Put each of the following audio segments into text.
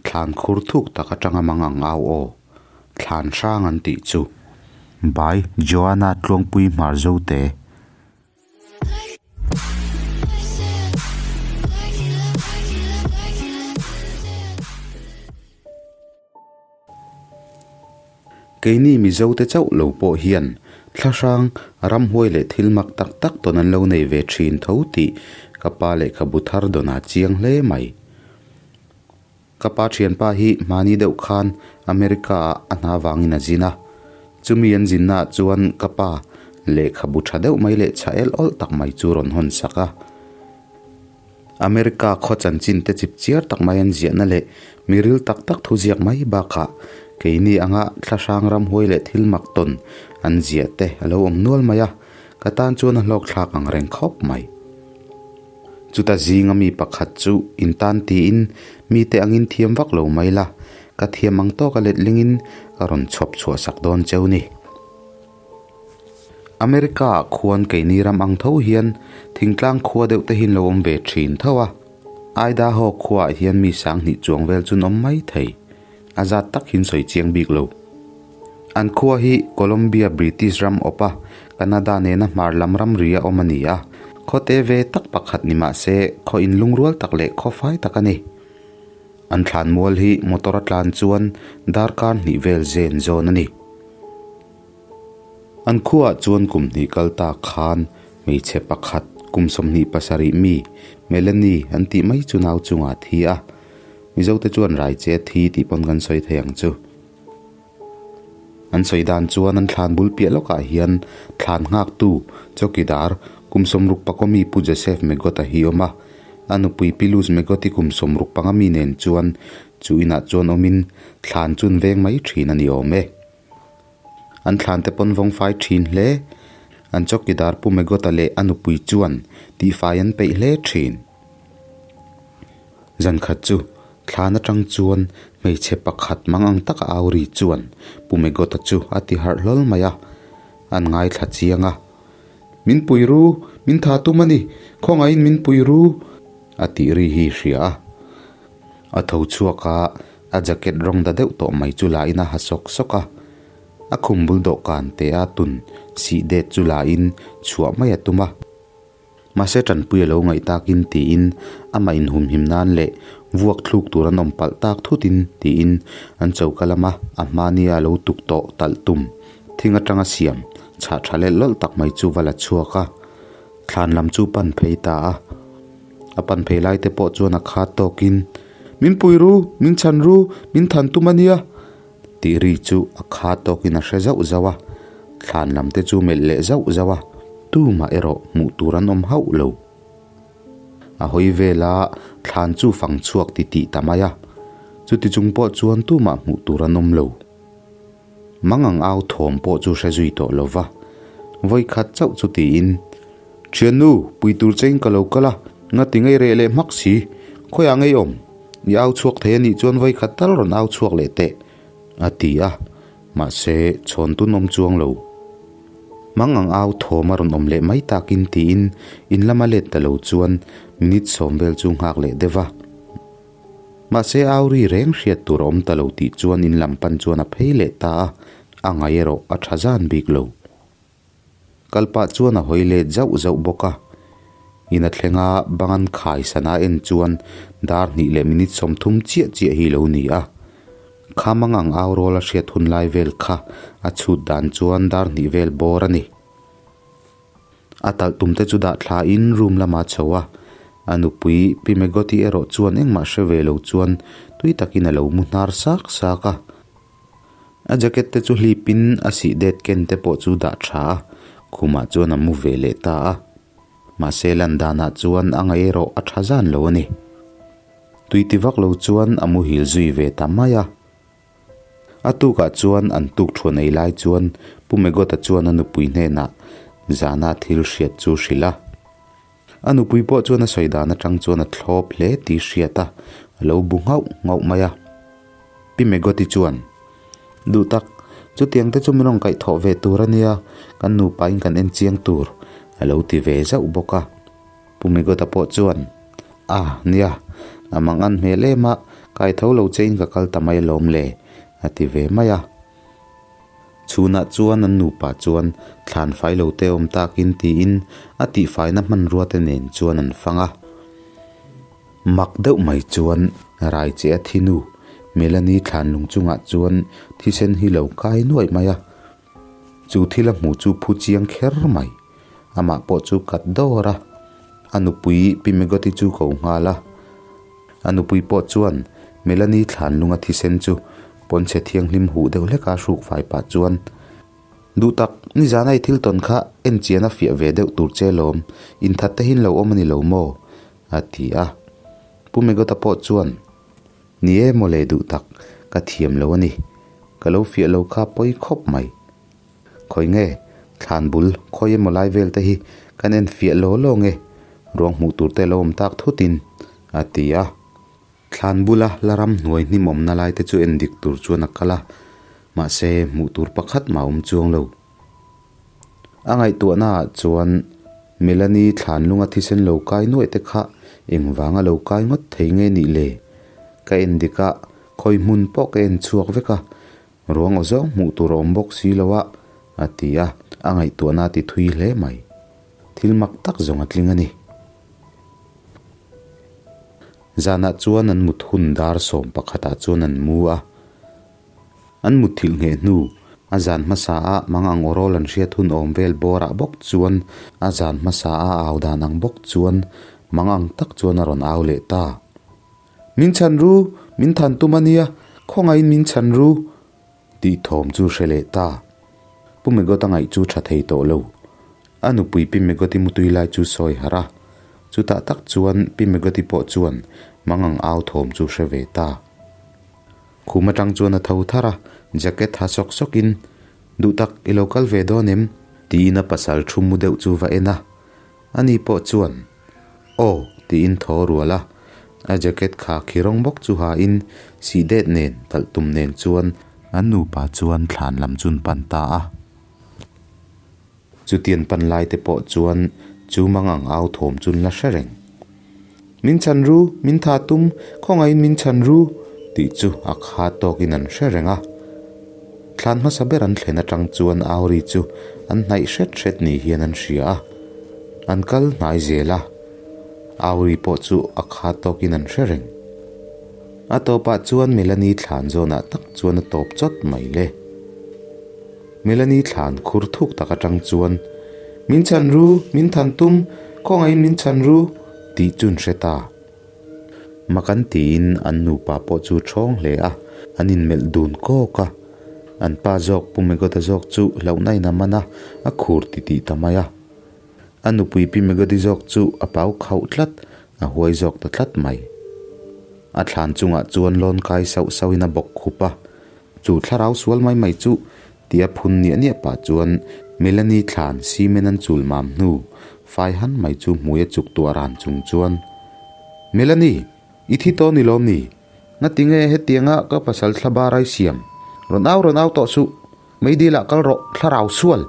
Thlan khur thuk tak atanga mang ang au aw, thlan hrang an tih chu. By Joanna Tluangpui Hmarzote. Keini Mizote chauh lo pawh hian thlahrang, ramhuai leh thil mak tak tak tawn an lo nei ve thin tho tih ka pa lehkhabu thar dawn a chiang hle mai. Ka pa thianpa hi hmani deuh khan America ah a hna vangin a zin a, chumi an zinna ah chuan ka pa lehkhabu tha deuh mai leh chha el awlh tak mai chu rawn hawn sak a. America khaw chanchin te chip chiar tak mai an ziahna leh miril tak tak thu ziak mai bakah keini anga thlahrang ramhuai leh thil mak tawn an ziah te a lo awm nual mai a, ka tan chuan a hlawk thlak ang reng khawp mai. Chuta zinga mi pakhat chu intan tiin mite angin thiam vak lo mai la, ka thiam ang tawka letlingin ka rawn chhawp chhuah sak dawn cheu ni. America ah khuan keini ram ang tho hian thingtlang khua deuh te hi an lo awm ve thin tho a, Idaho khua ah hian mi sanghnih chuang vel chu an awm mai thei, a zat tak hi an sawi chiang bik lo. An khua hi Columbia British ram awp a, Canada nena hmar lam ramri a awm a ni a, khaw te ve tak pakhat ni mah se khaw inlungrual tak leh khaw fai tak a ni. An thlan mual hi motor a tlan chuan darkar hnih vel zen zawn a ni. An khuaah chuan kum hnih kal ta khan hmeichhe pakhat kum 27 mi Melanie an tih mai chu nau chungah a thi a, Mizote chuan raiche a thi tih pawn kan sawi thei ang chu. An sawi dan chuan an thlan bul piah lawkah hian thlan nghaktu chawkidar kum 65 mi Pu Joseph Megota hi awm a, a nupui Pi Luz Megoti kum 65 mi nen chuan chu inah chuan awmin thlan chun veng mai thin a ni awm e. An thlan te pawn vawng fai thin hle. An chawkidar Pu Megota leh a nupui chuan tihfai an peih hle thin. Zan khat chu thlan atang chuan hmeichhe pakhat mang ang taka au ri chuan Pu Megota chu a ti harh hlawl mai a, an ngaithla chiang a. Min pui ru, min tha tum a ni, khawngaihin min pui ru, a tih ri hi hria a. A tho chhuak a, a jacket rawng da deuh tawh mai chu la in a ha sawk sawk a. A khum bul dawhkan te a tun sih det chu la in chhuah mai a tum a. Mahse tanpui a lo ngaih takin tiin amah inhumhim nan leh vuak thluk tur an awm palh tak thutin tiin an choka lama a hmania a lo tuk tawh talh tum thing atanga siam chhah tha leh lawlh tak mai chu va la chhuak a, thlan lam chu pan phei ta a. A pan phei lai te pawh chuan a khat tawkin, Min pui ru, min chhan ru, min than tum a nia tih ri chu a khat tawkin a hre zauh zauh a, thlan lam te chu melh leh zauh zauh a, tumah erawh hmuh tur an awm hauh lo. A hawi vela thlan chu fang chhuak ti tih ta mai a, chuti chung pawh chuan tumah hmuh tur an awm lo. Mang ang au thawm pawh chu hre zui tawh lo va, vawi khat chauh chu tiin, Thiannu, pui tur chein ka lo kal a, ngati ngei reh leh hmak si, khawiah ngei awm? I au chhuak thei a nih chuan vawi khat tal rawn au chhuak leh teh, a ti a, mahse chhawn tun awm chuang lo. Mang ang au thawm a rawn awm leh mai takin tiin in lama let ta lo chuan minute sawm vel chu nghak leh deuh va. Mahse au ri reng hriat tur a awm ta lo tih chuan in lam pan chuan a phei leh ta a, a ngai erawh a tha zan bik lo. Kal pah chuan a hawi let zauh zauh bawk a, in a thleng a bang an khai sana en chuan dar hnih leh minute 30 chiah chiah hi lo ni a. Kha mang ang au rawl a hriat hun lai vel kha a chhut dan chuan dar hnih vel bawr a ni. A talh tum te chu dah thla in room lama chho a, a nupui Pi Megoti erawh chuan engmah hre ve lo chuan tui takin a lo mu hnar sak sak a. A jacket te chu hlip in a sih det ken te pawh chu dah tha a, khumah chuan a mu ve leh ta a. Mahse lan danah chuan a ngaih erawh a tha zan lo a ni. Tui ti vak lo chuan a muhil zui ve ta mai a. A tukah chuan an tuk thuan ei lai chuan Pu Megota chuan a nupui hnenah zana thil hriat chu hrilh a. A nupui pawh chuan a sawi dan atang chuan a thlawp hle tih hriat a, a lo bu nghauh nghauh mai a. Pi Megoti chuan, Duh tak, chutiang te chu min rawn kaihthawh ve tur a nia, kan nupain kan en chiang tur, a lo ti ve zauh bawk a. Pu Megota pawh chuan, A, nia, a mang an hmel em a, Kai tho lo chein ka kal ta mai alawm le, a ti ve mai a. Chhunah chuan an nupa chuan thlan fai lo te awm takin tiin a tihfaina hmanrua te nen chuan an fang a. Mak deuh mai chuan rai che a thi nu Melanie thlan lung chungah chuan thisen hi lo kai nuaih mai a. Chu thil a hmuh chu phu chiang kher mai. Amah pawh chu kat dawr a, a nupui Pi Megoti chu ko nghal a. A nupui pawh chuan Melanie thlan lunga thisen chu pawnchhe thianghlim huh deuh hleka hruk fai pah chuan, Duh tak, nizana i thil tawn kha en chian a fiah ve deuh tur che lawm, inthat te hin lo awm a ni lo maw? a ti a. Pu Megota pawh chuan, Ni e mawle duh tak, ka thiam lo a ni. Ka lo fiah lo kha pawi khawp mai. Khawi nge, thlan bul khawi emaw lai vel te hi kan en fiah law law nge, ruang hmuh tur te lo awm tak thutin, a ti a. Thlan bula la ram hnuai hnim awmna lai te chu en dik tur chuan a kal a, mahse hmuh tur pakhat mah a awm chuang lo. A ngaihtuahnaah chuan Melanie thlan lunga thisen lo kai nuaih te kha engvanga lo kai ngawt thei nge nih le? Ka en dik a, khawi hmun pawh ka en chhuak vek a, ruang aw zawng hmuh tur a awm bawk si lo a, a ti a, a ngaihtuahna a ti thui hle mai. Thil mak tak zawng a tling a ni. Zanah chuan an mut hun dar 11ah chuan an mu a. An mutthilh ngheh hnu, a zan hmasa a mang ang awrawl an hriat hun awm vel bawrah bawk chuan a zan hmasa a au dan ang bawk chuan mang ang tak chuan a rawn au leh ta. Min chhan ru, min than tum a nia, khawngaihin min chhan ru! tih thawm chu hre leh ta. Pu Megawt a ngaih chu tha thei tawh lo. A nupui Pi Megawti mutui lai chu sawi harh a, chutah tak chuan Pi Megawti pawh chuan mang ang au thawm chu hre ve ta. Khum atang chuan a tho thar a, jacket ha sawk sawkin, Duh tak, i lo kal ve dawn em? Tiin a pasal thu mu deuh chu va en a. Ani pawh chuan, Aw, tiin thaw rual a. A jacket kha khi rawng bawk chu ha in, sih det nen, talh tum nen chuan an nupa chuan thlan lam chun pan ta a. Chutian pan lai te pawh chuan chu mangang au thawm chun la hre reng. Min chhan ru, min tha tum, khawngaihin min chhan ru, tih chu a kha tawkin an hre reng a. Thlan hmasa ber an thlen atang chuan au ri chu an hnaih hret hret ni hian an hria a. An kal hnai zel a, au ri pawh chu a kha tawkin an hre reng. A tawpah chuan Melanie thlan zawnah tak chuan a tawp chawt mai le. Melanie thlan khur thuk tak atang chuan, Min chhan ru, min than tum, khawngaihin min chhan ru, tih chu an hre ta. Makan tiin an nupa pawh chu thawng hle a, an inmelh dun kawk a. An pa zawk Pu Megota zawk chu hlauhna in a man a, a khur titih ta mai a. A nupui Pi Megodi zawk chu a pau khauh tlat, a huai zawk ta tlat mai. A thlan chungah chuan lawn kai sauh sauhin a bawk khup a, Chu thlarau sual mai mai chu tia phun niah niah pah chuan Melanie thlan cement an chul mam hnu fai han mai chu hmui a chuk tuah ran chung chuan Melanie, i thi tawh ni lawm ni? Ngatinge hetianga ka pasal thla bar ai siam? Rawn au rawn au tawh suh, meidil ah kal rawh thlarau sual!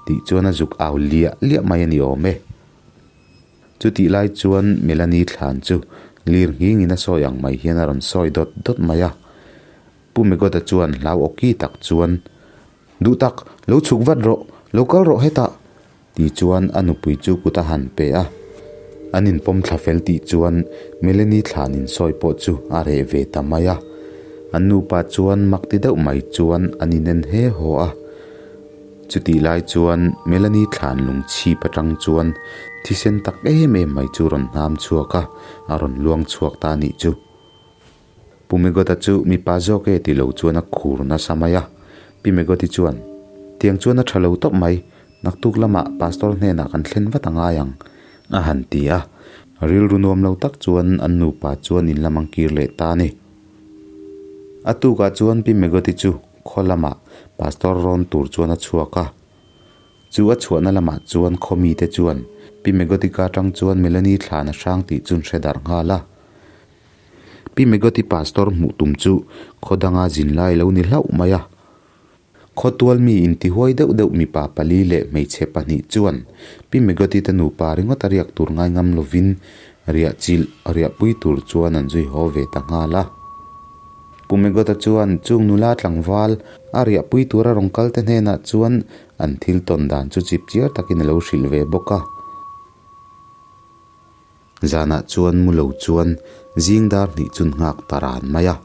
tih chuan a zuk au liah liah mai a ni awm e. Chutih lai chuan Melanie thlan chu lir nghingin a sawi ang mai hian a rawn sawi dawt dawt mai a. Pu Megota chuan hlau awki tak chuan, Duh tak, lo chhuk vat rawh, lo kal rawh hetah! ti chuan a nupui chu kut a han pe a. An inpawm thla fel tih chuan Melanie thlan insawi pawh chu a reh ve ta mai a. An nupa chuan mak ti deuh mai chuan an inen he haw a. Chutih lai chuan Melanie thlan lung chhip atang chuan thisen tak em em mai chu rawn hnam chhuak a, a rawn luang chhuak ta a nih chu. Pu Megota chu mipa zawk e ti lo chuan a khur nasa mai a. Pi Megoti chuan, Tiang chuan a tha lo tawp mai, naktuk lamah Pastor hnenah kan thlen vat a ngai ang, a han ti a. Rilru nuam lo tak chuan an nupa chuan in lam an kir leh ta a ni. A tukah chuan Pi Megoti chu khaw lamah Pastor rawn tur chuan a chhuak a. Chu a chhuahna lamah chuan khaw mite chuan Pi Megoti ka atang chuan Melanie thlan a hrang tih chu an hre darh nghal a. Pi Megoti Pastor hmuh tum chu khaw danga zin lai lo ni hlauh mai a. Khawtual mi intihuai deuh deuh mipa pali leh hmeichhe pahnih chuan Pi Megoti te nupa ringawt a riak tur ngai ngam lovin riah chilh riahpui tur chuan an zui haw ve ta nghal a. Pu Megota chuan chung nula tlangval a riahpui tura rawn kal te hnenah chuan an thil tawn dan chu chip chiar takin a lo hrilh ve bawk a. Zanah chuan mu lo chuan zing dar hnih chun nghak ta ran mai a.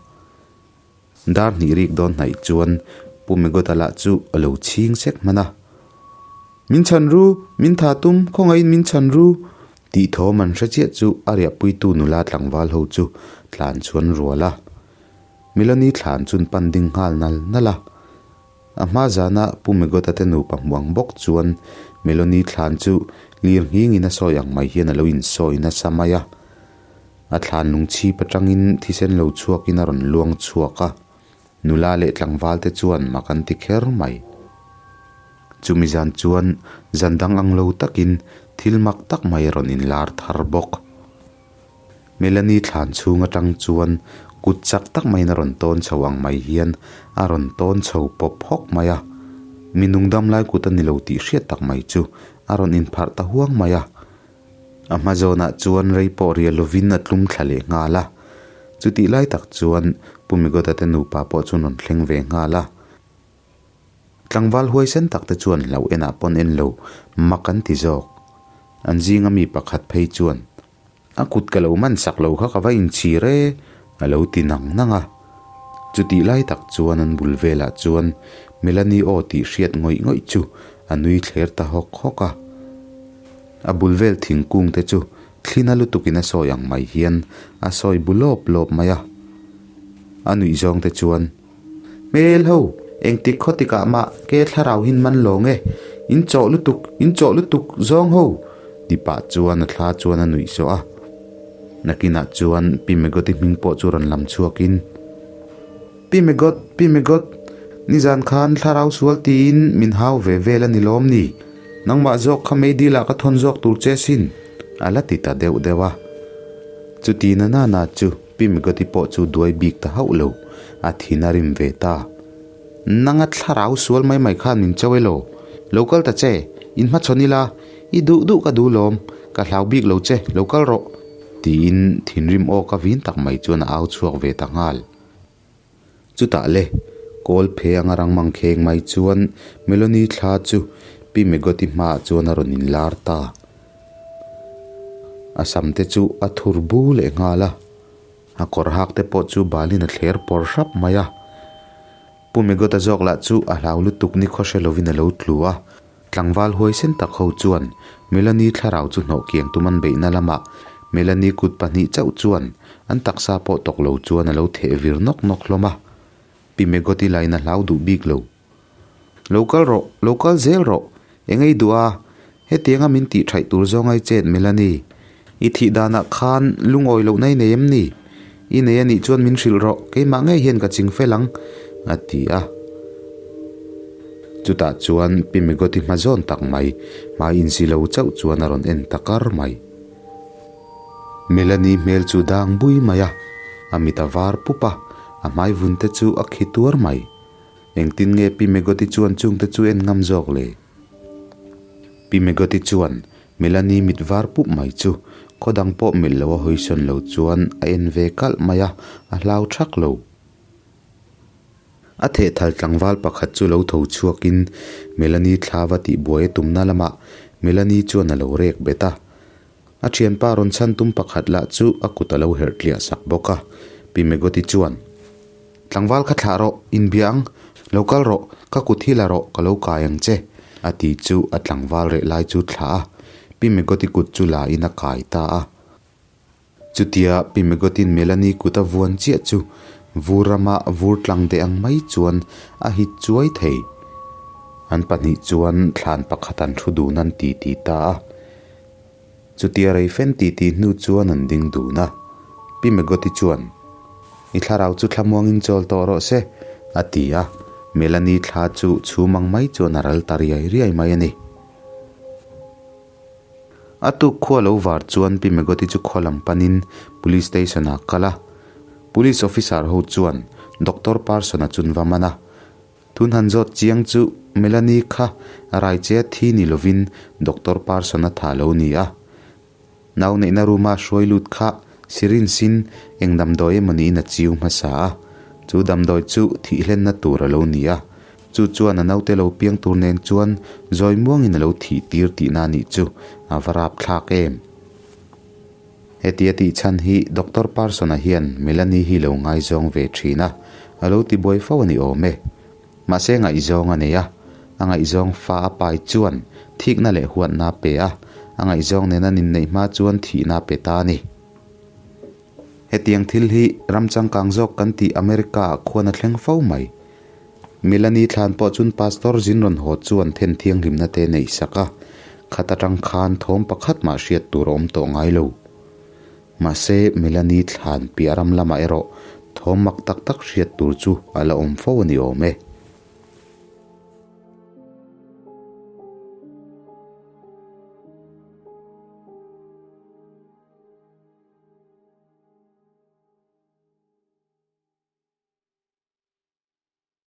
Dar hnih rik dawn hnaih chuan Pu Megota lah chu a lo chhing sek hman a. Min chhan ru, min tha tum, khawngaihin min chhan ru, tih thawm an hre chiah chu a riahpuitu nula tlangval ho chu tlan chuan rual a. Melanie thlan chun pan ding nghal nal nal a. A hma zana Pu Megota te nupa hmu ang bawk chuan Melanie thlan chu lir nghingin a sawi ang mai hian a lo insawi nasa mai a. A thlan lungchhip atangin thisen lo chhuakin a rawn luang chhuak a. Nula leh tlangval te chuan mak an ti kher mai. Chumi zan chuan zan dang ang lo takin thil mak tak mai a rawn inlar thar bawk. Melanie thlan chhung atang chuan kut chak tak maiin a rawn tawn chho ang mai hian a rawn tawn chho pawp hawk mai a. Mi nungdam lai kut a ni lo tih hriat tak mai chu a rawn inpharh ta huang mai a. A hma zawnah chuan rei pawh rial lovin a tlum thla leh nghal a. Chutih lai tak chuan Pu Migoda te nupa pawh chu an rawn thleng ve nghal a. Tlangval huaisen tak te chuan hlauh enah pawn en lo mak an ti zawk. An zinga mi pakhat phei chuan, A kut ka lo man sak lo kha ka va inchhir e, a lo ti nang nang a. Chutih lai tak chuan an bul velah chuan Melanie aw tih hriat ngawih ngawih chu a nui thler ta hawk hawk a. A bul vel thingkung te chu thlina lutukin a sawi ang mai hian a sawi bu lawp lawp mai a. A nuih zawng te chuan, Hmel ho, engtik khaw tikah mah ke thlarau hin man lawng e, in chawh lutuk, in chawh lutuk zawng ho, ti pah chuan a thla chuan a nuih sawh a. Nakinah chuan Pi Megoti hming pawh chu rawn lam chhuakin, Pi Megot, Pi Megot, nizan khan thlarau sual tiin min hau ve vel a ni lawm ni? Nangmah zawk kha meidil ah ka thawn zawk tur che sin, a la ti ta deuh deuh a. Chuti na na na chu Pi Megoti pawh chu duai bik ta hauh lo, a thin a rim ve ta. Nanga thlarau sual mai mai khan min cho elaw? Lo kal ta che, in hmachhawn ila, i duh duh ka duh lawm, ka hlau bik lo che, lo kal rawh, tiin thinrim aw ka vin tak mai chuan a au chhuak ve ta nghal. Chutah le, kawl phe anga rang mang kheng mai chuan Melanie thla chu Pi Megoti hmaah chuan a rawn inlar ta. A sam te chu a thur bu leh nghal a, a kawr hak te pawh chu balin a thler pawr hrap mai a. Pu Megota zawk lah chu a hlau lutuk ni khawhre lovin a lo tlu a, Tlangval huaisen tak ho chuan Melanie thlarau chu hnawh kiang tum an beihna lamah Melanie kut pahnih chauh chuan an taksa pawh tawk lo chuan a lo theh vir nawk nawk hlawm a. Pi Megoti lain a hlau duh bik lo. Lo kal rawh, lo kal zel rawh, eng ei duh a, hetianga min tih thaih tur zawng ai chet Melanie, i thih danah khan lungawi loh na i nei em ni? I nei a nih chuan min hrilh rawh, keimah ngei hian ka ching fel ang, a ti a. Chutah chuan Pi Megoti hma zawn tak mai, hmai insi lo chauh chuan a rawn en ta kar mai. Melanie hmel chu dang bui mai a, a mit a var pup a, a hmai vun te chu a khi tuar mai. Engtin nge Pi Megoti chuan chungte chu en ngam zawk le? Pi Megoti chuan Melanie mit var pup mai chu khaw dang pawh melh lo a hawisawn lo chuan a en ve kalh mai a, a hlau thak lo. A thehthal tlangval pakhat chu lo tho chhuakin Melanie thla va tih buai a tumna lamah Melanie chuan a lo rek bet a. A thianpa rawn chhan tum pakhat lah chu a kut a lo herh tliah sak bawk a. Pi Megoti chuan, Tlangval kha thlah rawh, inbia ang, lo kal rawh, ka kut hi la rawh, ka lo kai ang che, a ti chu a tlangval reh lai chu thlah a, Pi Megoti kut chu la in a kai ta a. Chutia Pi Megotin Melanie kut a vuan chiah chu vur rama vur tlang deh ang mai chuan a hit chuai thei. An pahnih chuan thlan pakhat an thu dun an ti ti ta a. Chutia rei fen ti ti hnu chuan an ding dun a. Pi Megoti chuan, I thlarau chu thlamuangin chawl tawh rawh se, a ti a. Melanie thla chu chhum ang mai chuan a ral ta riai riai mai a ni. A tuk khua lo var chuan Pi Megoti chu khaw lam panin Police Station ah kal a. Police Officer ho chuan Doctor Parson-a chun va man a. Tun han zawt chiang chu Melanie kha rai che thi ni lovin Doctor Parson-a tha lo ni a. Nau neihna room-a hruai lut kha syringe in eng damdawi emaw niin a chiu hmasa a. Chu damdawi chu thih hlenna tur a lo ni a, chu chuan a naute lo piang tur nen chuan zawi muangin a lo thih tir tihna a nih chu a va rap thlak em. Hetia tih chhan hi Doctor Parson-a hian Melanie hi lo ngaizawng ve thin a, a lo ti buai fo a ni awm e. Mahse ngaihzawng a nei a, a ngaihzawng fa a pai chuan thikna leh huatna a pe a, a ngaihzawng nena ninneih hma chuan thihna a pe ta a ni. Hetiang thil hi ram changkang zawk kan tih America ah khuan a thleng fo mai. Melanie thlan pawh chun Pastor zin rawn haw chuan then thianghlimna te neih sak a, khat atang khan thawm pakhat mah hriat tur a awm tawh ngai lo. Mahse Melanie thlan piah ram lamah erawh thawm mak tak tak hriat tur chu a la awm fo a ni awm e.